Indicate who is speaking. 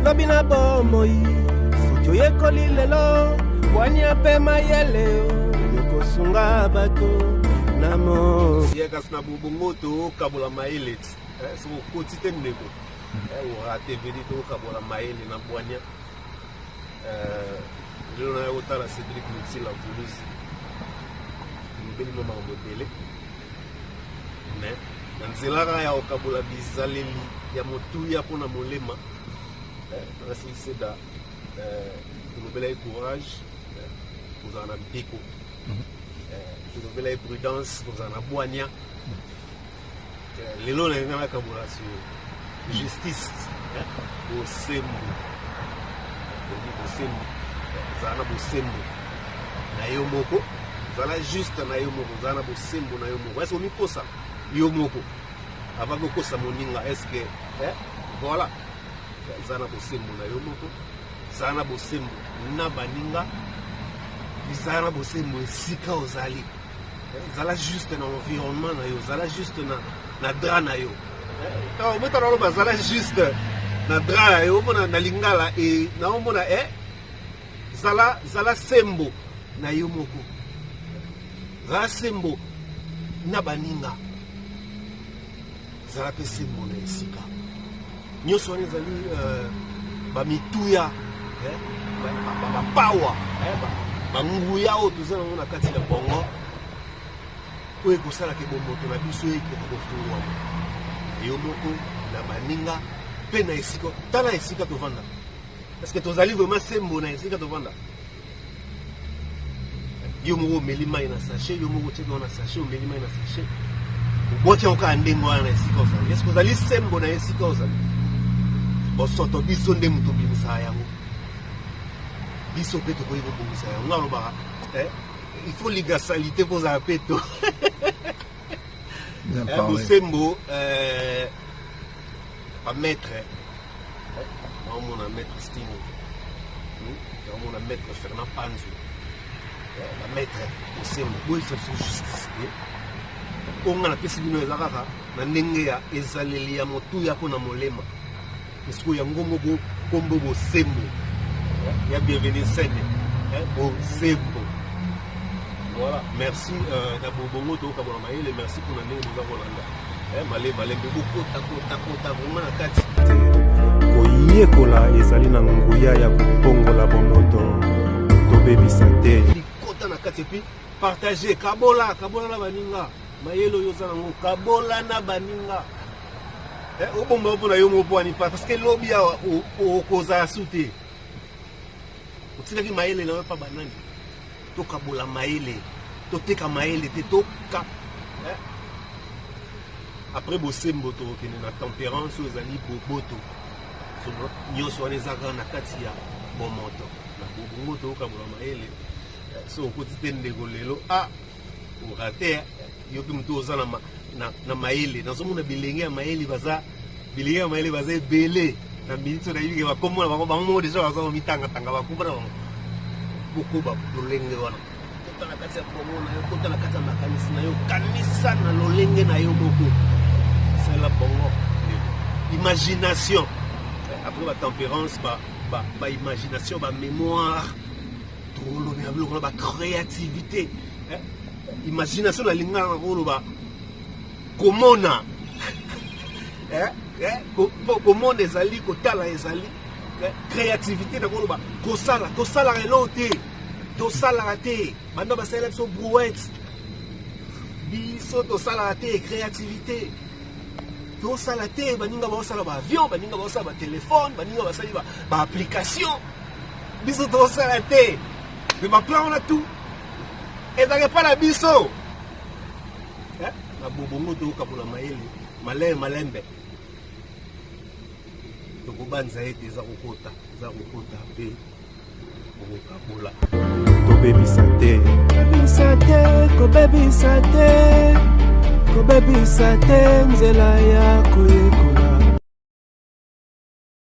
Speaker 1: Lobi na bomoi soki oyekoli lelo bwania mpe mayele yokosunga bato na mo
Speaker 2: ye kasi na bobongo tokabola mayele ti eh, soki okoti te ndeko eh, orate vedi tokabola mayele na bwania eh, lelo naya kotala Cédric Mutila Vuluzi tolobeli mwa makambo ebele mais na nzela kaka ya kokabola bizaleli ya motuya mpo na molema eh, nasili seda eh, tolobelaki courage eh, kozala na mpiko tolobelaki prudence kozala na bwania. Lelo nalinga nakabola sur justice, bosembo. Bosembo, zala na bosembo na yo moko, zala juste na yo moko, zala na bosembo na yo moko. Est-ce omikosa yo moko avant kokosa moninga? Est-ce que eh? Voilà, zala na bosembo na yo moko, zala na bosembo na baninga, zala na bosembo esika ozali, zala juste na environnement na yo, zala juste na drap na yo. Omotala oloba zala juste na drap na yo, omona na lingala e naomona e zala, zala sembo na yo moko, zala sembo na baninga, zala mpe sembo na esika nyonso. Wana ezali bamituya, bapawa, banguya oyo toza nango na kati ya bongo oyo ekosalaka bomoto na biso ekoka kofungwama yo moko na baninga mpe na esika. Tala esika tovanda, parce que tozali vraiment sembo na esika tovanda? Yo moko omeli mai na sachet, yo moko otiaki na sachet, omeli mai na sachet, obwaki yango kaka ndenge wana na esika ozali. Est-ce ozali sembo na esika ozali? Bosoto biso nde moto obimisaka yango, biso mpe tokoki kobongisa yango. Alobaka il faut liga saleté mpo ozala peto. Bosembo, bamaître, naomona maître Stino, naomona maître Fernand Panzu, bamaître bosembo, boyebisa biso justice te. Oyo nga napesi bino eza kaka na ndenge ya ezaleli ya motuya mpo na molema. Esiko yango moko nkombo bosembo ya bienvenu sene bosembo. Voilà, merci na bobongo tokokabola mayele. Merci mpona ndenge boza kolanda male malembe, bokota kota kota vraiment na kati.
Speaker 1: Koyekola ezali na nguya ya kobongola bomoto, tobebisa te.
Speaker 2: Likota na kati et puis partage, kabola, kabola na baninga mayele oyo oza nango, kabola na baninga. Obomba mpona yo moko wani, parce que lobi awa okozala su te, otikaki mayele na yo mpa banani? Tokabola mayele, toteka mayele te. Toka après bosembo, tokokende na tempérance oyo ezali boboto. Nyonso wana eza kaka na kati ya bomoto na bobongo tokokabola mayele. So okoti te ndeko lelo, a orate yo mpe motu oza na mayele. Nazomona bilenge ya mayele baza, bilenge ya mayele baza ebele na miniti oyo. Nayebi ke bakombo na bango, bango moko déjà baza komitangatanga bakombo na bango. Bokoba lolenge wana, kota na kati ya bongo na yo, kota na kati ya makanisi na yo, kanisa na lolenge na yo moko, sala bongo imagination. Après batempérance, baimagination, bamémoire, tolobela biloko na bacréativité. Imagination na lingala na koloba komona, komona ezali kotala, ezali créativité na koloba kosala. Tosalaka eloko te, tosalaka te. Banda basalela biso brouette, biso tosalaka te. Créativité tosala te. Baninga baosala baavion, baninga baosala batelefone, baninga basali baapplication, biso tosala te. Me baplan wana tout ezalaka epa na biso na bobongo. Tokokabola mayele malembe malembe, tokobanza ete eza kokota, eza kokota mpe okokabola.
Speaker 1: Tobebisa te, kobebisa te, kobebisa te, kobebisa te nzela ya koyekola.